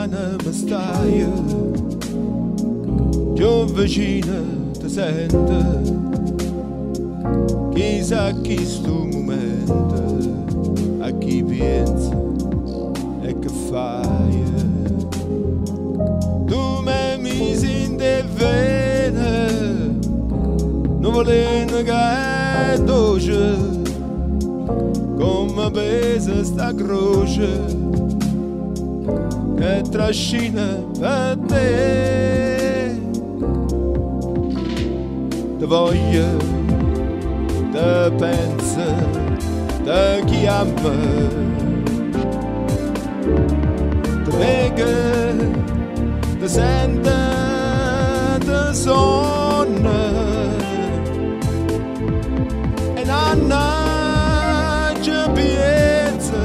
Luntana mi stai, più vicina ti sento, chissà chi sto momento, a chi pensa e che fai. Tu mi misi in te vene, non volendo che è dolce, come pesa sta croce che trascina per te. Te voglio, te penso, te chiamo, te vedo, te sento, te sonno. E nanna ci pensa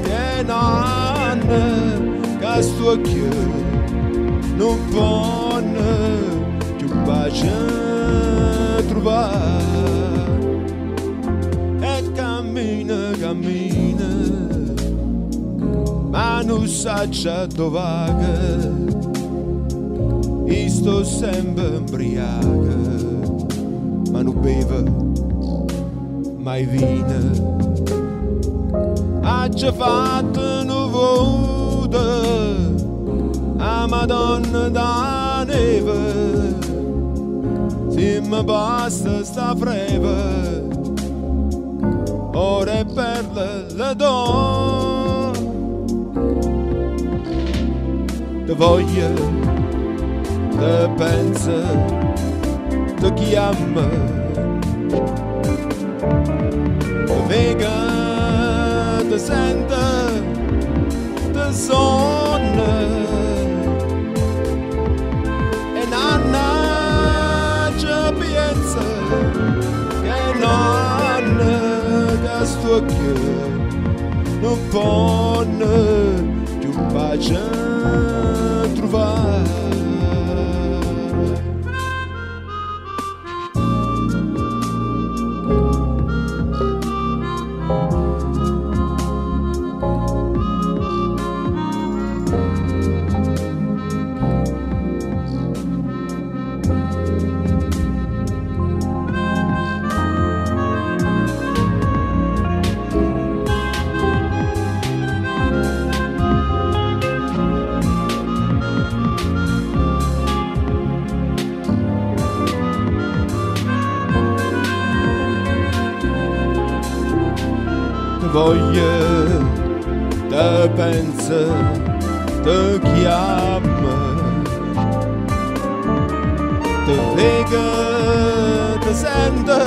che nanna che sto qui non può più pace trovare. E cammina, cammina, ma non sa dove va. Io sto sempre ubriaco, ma non bevo mai vino. Ha già fatto un voto a Madonna da neve, se mi basta sta freve, ora è per le do. Te voglio, te penso, te chiamo, te vedo, te sento, te sonno. E nanna ci pensa che nonna che sto qui non può più pace trovare. Te voglio, te penso, te chiamo, te vedo, te sento,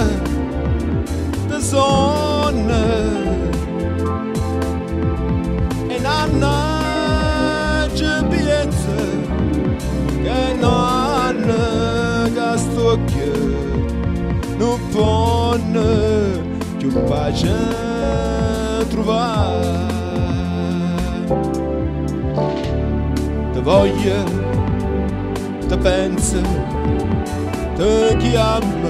te sonno. E nanna ci pensa che nonna che sto qui non può più pace trovare. Te voglio, te penso, te chiamo,